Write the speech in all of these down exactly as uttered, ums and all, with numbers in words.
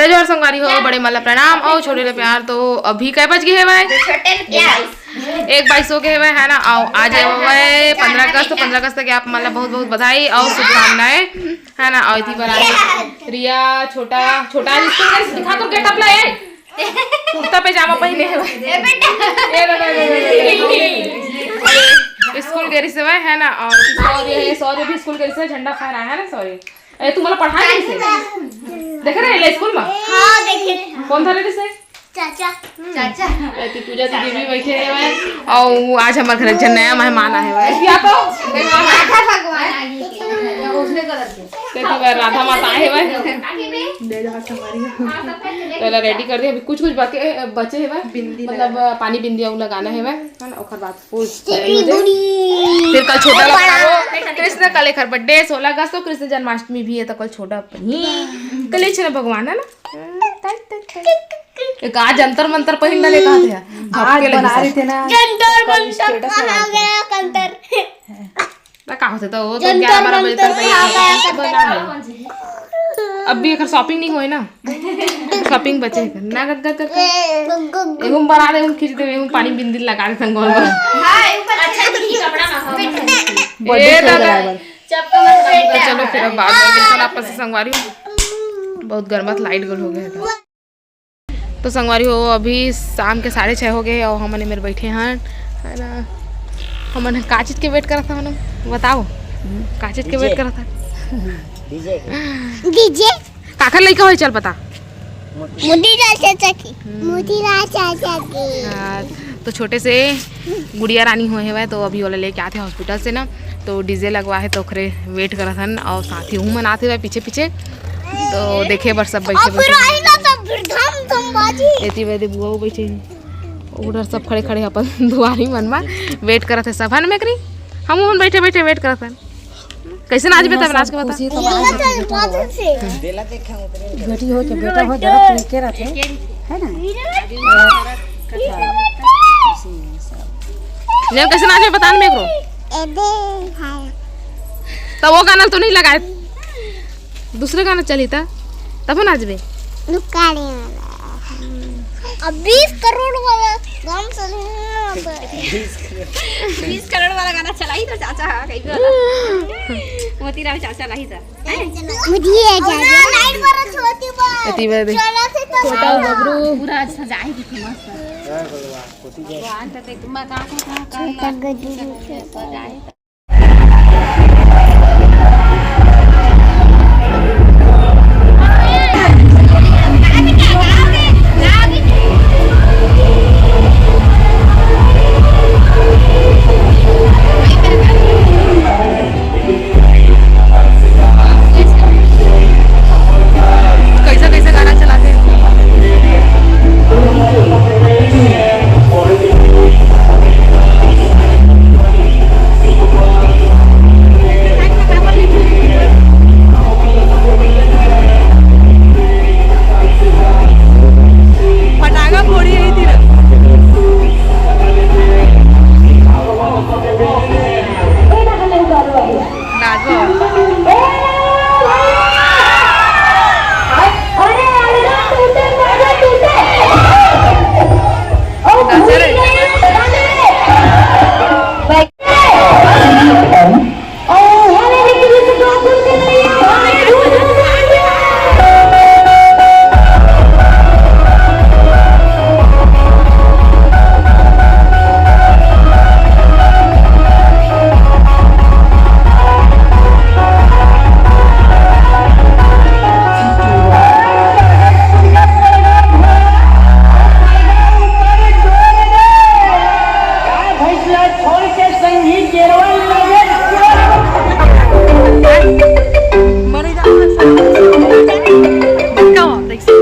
जय जोहार संगवारी हो, बड़े मन ला प्रणाम अउ छोटे ला प्यार। तो अभी कै बज गे हवय? छोटे ला प्यार। एक बाईस हो गे हवय, है ना? अउ आज हवय पंद्रह अगस्त। पंद्रह अगस्त के आप मन ला बहुत बहुत बधाई अउ शुभकामनाएं, है ना? अउ इति बर आए रिया, छोटा, छोटा आज स्कूल ड्रेस दिखा, तो गेटअप ला, ए, कुर्ता पैजामा पहिने हवय। ए बेटा। ए दादा, ए दादा, ए दादा। स्कूल गे रिहिस हवय, है ना? अउ सौर्य, सौर्य भी स्कूल गे रिहिस हवय, झंडा फहराए, है ना सौर्य? ए, तू मोला पढ़ा नहीं से? देखे रहे ले स्कूल में? हाँ, देखे रहे। कौन धरे रिहिस हे? चाचा। चाचा। ए, ती पूजा दीदी भी बैठे हवय। अउ आज हमर घर एक झन नया मेहमान आए हवय। या तो राधा भगवान आ गए। ते तो राधा माता आए हवय। तो एला रेडी कर दे, अभी कुछ कुछ बचे, बचे हवय। बिंदी मतलब, पानी बिंदी अउ लगाना हवय, है ना? ओकर बाद फूल तैयारी हो जाए। फिर कल छोटा ला बनाबो। कृष्ण कल एकर बर्थडे, सोलह अगस्त, तो कृष्ण जन्माष्टमी भी है, तो कल छोटा अपन ही कल ही छे ना भगवान, है ना? एक आज जंतर मंतर पहिन डाले कहा थे, आज बना रहे थे ना, जंतर मंतर कहाँ गया कंतर? ना का होते तो वो तो जंतर ग्यारह बारह बजे तक मंतर कहाँ गया कंतर? बना ले। अब भी एकर शॉपिंग नहीं होए ना, शॉपिंग बचे है ना। गट गट गट। एहू में बना दे, एहू में खींच दे, एहू में पानी बिंदी लगा दे संगवारी। हाँ, ऊपर अच्छा दिखी कपड़ा ना हो। बर्थडे ए दादा। चपका मत तो चलो फिर अब बाद में मिलते हैं आपस से संगवारी। बहुत गर्मत लाइट गोल हो गया था। तो संगवारी हो, अभी शाम के साढ़े छः हो गए और हमन मेर बैठे हैं, है ना? हमन का चीज के वेट करत हन, बताओ, का चीज के वेट करत हन? डीजे। काखर लइका होई, चल बता। मोतीलाल चाचा की। हम्म। मोतीलाल चाचा की। हाँ, तो छोटे से गुड़िया रानी होए हवय, तो अभी ओला लेके आथे हॉस्पिटल से ना, तो डीजे लगवा है, तो ओखरे वेट करत हन और साथी हूँ मनाते हुए पीछे पीछे, तो देखे बर सब बैठे और फिर बैठे। आई ना, तब फिर धम धम बाजी। एती वेदे बुआ बैठे हैं, उधर सब खड़े खड़े अपन दुआरी मन मा वेट करत है सब, हन मेकरी, हम उन बैठे बैठे वेट करत हन। कैसे नाचबे तब नाच के बता। खुशी तो बाहर बेटी हो के बेटा हो, जरा तू के रहते, है ना? जब कैसे नाचबे बता ना मेरे को। तब वो गाना तो नहीं लगाए, दूसरे गाना चली था, तब नाचबे। अब बीस करोड़ वाला गाना चल रहा है। बीस करोड़ वाला गाना चलाई तो चाचा, हाँ, कहीं भी वाला। मोतीराम चाचा लाई था। मुझे ये क्या? लाइट बड़ा छोटी बा। अति बड़ी। चला से तो छोटा बबरू। पूरा सजाए दिखे मस्त। भगवान तो देख, मैं कहाँ, कहाँ, कहाँ, छोटा गजरू। सजाए। कैसा कैसा गाना चलाते हैं। फटाका फोड़ी है तेरा। नाचो।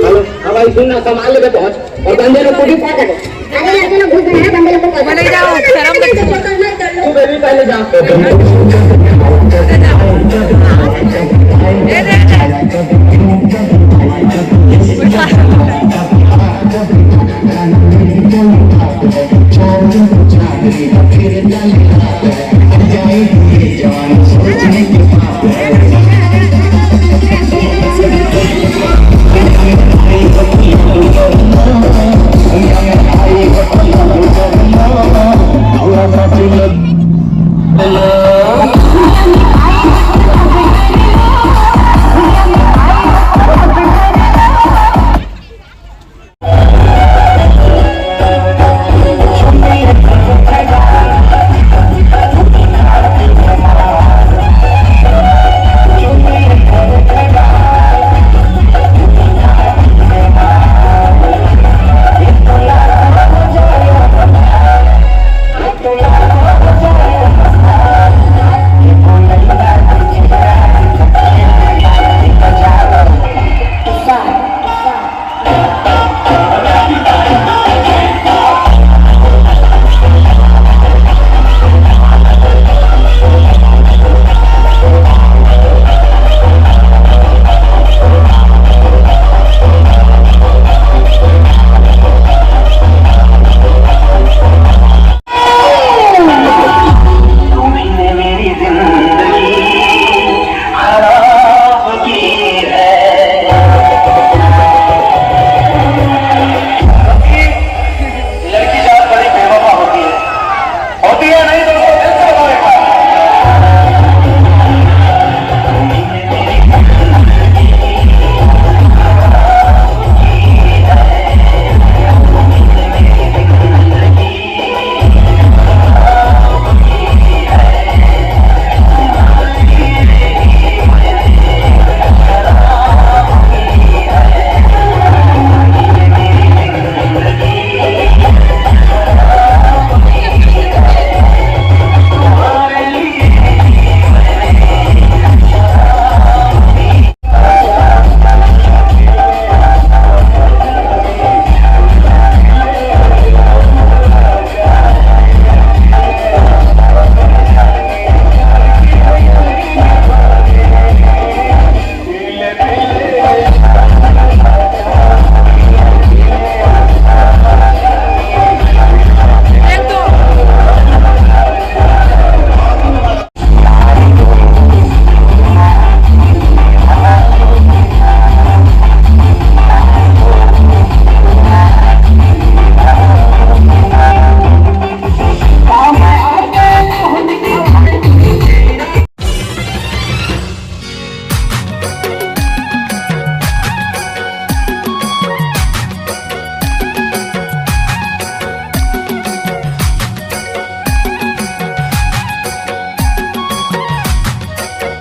हेलो, हाँ भाई, सुन ना, सामान लेके पहुंच और बंदे लोग को भी पैक कर दे। अरे लड़के लोग घुस गए हैं, बंदे लोग को पैक कर दे। जाओ, शर्म मत करो। तू बेबी पहले जा।